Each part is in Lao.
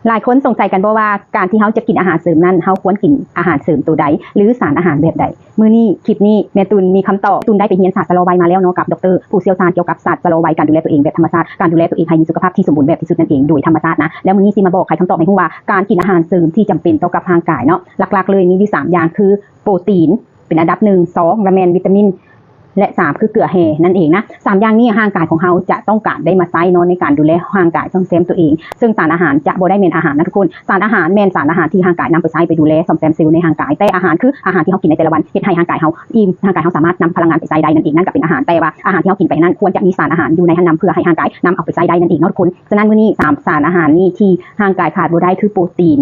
ຫຼາຍຄົນສົງໄສກັນບໍ່ວ່າ ການທີ່ເຮົາຈະກິນອາຫານເສີມນັ້ນ ເຮົາຄວນກິນອາຫານເສີມໂຕໃດ ຫຼື ສານອາຫານແບບໃດ? ມື້ນີ້ຄລິບນີ້ແມ່ຕຸນມີຄຳຕອບ. ຕຸນໄດ້ໄປຮຽນສາດຊະລໍໄວມາແລ້ວເນາະ ກັບດັອກເຕີ ຜູ້ຊ່ຽວຊານກ່ຽວກັບສາດຊະລໍໄວ ການດູແລຕົວເອງແບບທຳມະຊາດ, ການດູແລຕົວເອງໃຫ້ມີສຸຂະພາບທີ່ສົມບູນແບບທີ່ສຸດນັ້ນເອງ ໂດຍທຳມະຊາດນະ. ແລ້ວມື້ນີ້ຊິມາບອກໄຂຄຳຕອບໃຫ້ຮູ້ວ່າ ການກິນອາຫານເສີມທີ່ຈຳເປັນຕໍ່ກັບຮ່າງກາຍເນາະ ຫຼັກໆເລີຍມີຢູ່ສາມຢ່າງ ຄື ໂປຣຕີນ ເປັນອັນດັບໜຶ່ງ ສອງ ລະແມ່ນວິຕາມິນ ແລະ ສາມ ຄືເກືອແຮ່ນັ້ນເອງນະ. ສາມຢ່າງນີ້ຮ່າງກາຍຂອງເຮົາຈະຕ້ອງການໄດ້ມາໃຊ້ເນາະ ໃນການດູແລຮ່າງກາຍ ສ້ອມແຊມຕົວເອງ. ເຊິ່ງສານອາຫານຈະບໍ່ໄດ້ແມ່ນອາຫານນະທຸກຄົນ. ສານອາຫານແມ່ນສານອາຫານທີ່ຮ່າງກາຍນຳໄປໃຊ້ໄປດູແລ ສ້ອມແຊມເຊວໃນຮ່າງກາຍ. ແຕ່ອາຫານຄືອາຫານທີ່ເຮົາກິນໃນແຕ່ລະວັນ ເຮັດໃຫ້ຮ່າງກາຍເຮົາອີ່ມ, ຮ່າງກາຍເຮົາສາມາດນຳພະລັງງານໄປໃຊ້ໄດ້ນັ້ນເອງ. ນັ້ນກໍເປັນອາຫານ, ແຕ່ວ່າອາຫານທີ່ເຮົາກິນໄປນັ້ນ ຄວນຈະມີສານອາຫານຢູ່ໃນຫັ້ນນຳ ເພື່ອໃຫ້ຮ່າງກາຍນຳເອົາໄປໃຊ້ໄດ້ນັ້ນເອງເນາະທຸກຄົນ. ສະນັ້ນ ມື້ນີ້ສາມສານອາຫານນີ້ທີ່ຮ່າງກາຍຂາດບໍ່ໄດ້ຄືໂປຣຕີນ,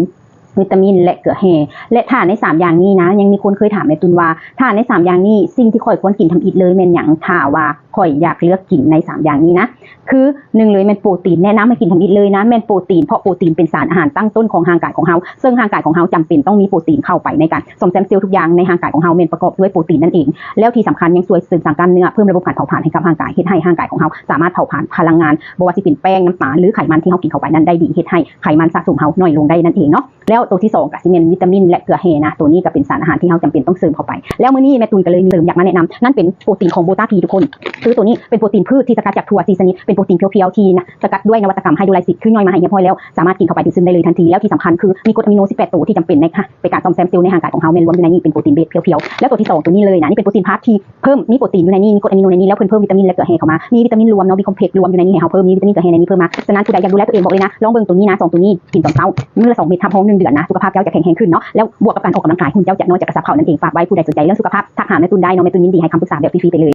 ວິຕາມິນ ແລະ ເກືອແຮ່. ແລະ ຖ້າໃນສາມຢ່າງນີ້ນະ ຍັງມີຄົນເຄີຍຖາມແມ່ຕຸນວ່າ ຖ້າໃນສາມຢ່າງນີ້ ສິ່ງທີ່ຂ້ອຍຄວນກິນທຳອິດເລີຍແມ່ນຫຍັງ? ຖ້າວ່າຂ້ອຍຢາກເລືອກກິນໃນສາມຢ່າງນີ້ນະ ຄື ໜຶ່ງເລີຍແມ່ນໂປຣຕີນ, ແນະນຳໃຫ້ກິນທຳອິດເລີຍນະ ແມ່ນໂປຣຕີນ, ເພາະໂປຣຕີນເປັນສານອາຫານຕັ້ງຕົ້ນຂອງຮ່າງກາຍຂອງເຮົາ, ເຊິ່ງຮ່າງກາຍຂອງເຮົາຈຳເປັນຕ້ອງມີໂປຣຕີນເຂົ້າໄປໃນການສ້ອມແຊມເຊວທຸກຢ່າງໃນຮ່າງກາຍຂອງເຮົາແມ່ນປະກອບດ້ວຍໂປຣຕີນນັ້ນເອງ. ແລ້ວທີ່ສຳຄັນຍັງຊ່ວຍເສີມສ້າງກ້າມເນື້ອ, ເພີ່ມລະບົບການເຜົາຜານໃຫ້ກັບຮ່າງກາຍ, ເຮັດໃຫ້ຮ່າງກາຍຂອງເຮົາສາມາດເຜົາຜານພະລັງງານ ບໍ່ວ່າຊິເປັນແປ້ງ, ນ້ຳຕານ ຫຼື ໄຂມັນທີ່ເຮົາກິນເຂົ້າໄປນັ້ນໄດ້ດີ, ເຮັດໃຫ້ໄຂມັນສະສົມເຮົາໜ້ອຍລົງໄດ້ນັ້ນເອງເນາະ. ແລ້ວໂຕທີສອງກໍຊິແມ່ນວິຕາມິນ ແລະ ເກືອແຮ່ນະ. ໂຕນີ້ກໍເປັນສານອາຫານທີ່ເຮົາຈຳເປັນຕ້ອງເສີມເຂົ້າໄປ. ແລ້ວມື້ນີ້ແມ່ຕຸນກໍເລີຍມີເສີມຢາກມາແນະນຳ, ນັ້ນເປັນໂປຣຕີນຂອງ Bota Tea ທຸກຄົນ. ຄືໂຕນີ້ເປັນໂປຣຕີນພືດທີ່ສະກັດຈາກຖົ່ວສີ່ຊະນິດ, ເປັນໂປຣຕີນເພຽວໆທີ່ນະ ສະກັດດ້ວຍນະວັດຕະກຳໄຮໂດຣໄລຊິດ ຄືຍ່ອຍມາໃຫ້ຮຽບຮ້ອຍແລ້ວ ສາມາດກິນເຂົ້າໄປດູດຊຶມໄດ້ເລີຍທັນທີ. ແລ້ວທີ່ສຳຄັນຄືມີກົດອາມິໂນສິບແປດໂຕທີ່ຈຳເປັນໃນ ໃນການສ້ອມແຊມເຊວໃນຮ່າງກາຍຂອງເຮົາ ແມ່ນລວມຢູ່ໃນນີ້ ເປັນໂປຣຕີນເບສພຽວໆ. ແລ້ວໂຕທີສອງໂຕນີ້ເລີຍນະ, ນີ້ເປັນໂປຣຕີນພາດທີ່ ເພີ່ມ ມີໂປຣຕີນຢູ່ໃນນີ້, ມີກົດອາມິໂນໃນນີ້ ແລ້ວເພິ່ນເພີ່ມວິຕາມິນ ແລະ ເກືອແຮ່ເຂົ້າມາ. ມີວິຕາມິນລວມເນາະ, B complex ລວມຢູ່ໃນນີ້ໃຫ້ເຮົາເພີ່ມ, ມີວິຕາມິນ ເກືອແຮ່ໃນນີ້ເພີ່ມມາ. ສະນັ້ນ ຜູ້ໃດຢາກດູແລຕົວເອງບອກເລີຍນະ, ລອງເບິ່ງໂຕນີ້ນະ, ສອງໂຕນີ້ກິນຕອນເຊົ້າ ມື້ລະສອງເມັດ ຮັບຮອງໜຶ່ງເດືອນນະ, ສຸຂະພາບເຈົ້າຈະແຂງແຮງຂຶ້ນເນາະ. ແລ້ວບວກກັບການອອກກຳລັງກາຍ, ຫຸ່ນເຈົ້າຈະນ້ອຍ, ຈະກະຊັບເຂົ້ານັ້ນເອງ. ຝາກໄວ້, ຜູ້ໃດສົນໃຈເລື່ອງສຸຂະພາບ ທັກຫາແມ່ຕຸນໄດ້ເນາະ, ແມ່ຕຸນຍິນດີໃຫ້ຄຳປຶກສາແບບຟຣີໆໄປເລີຍ.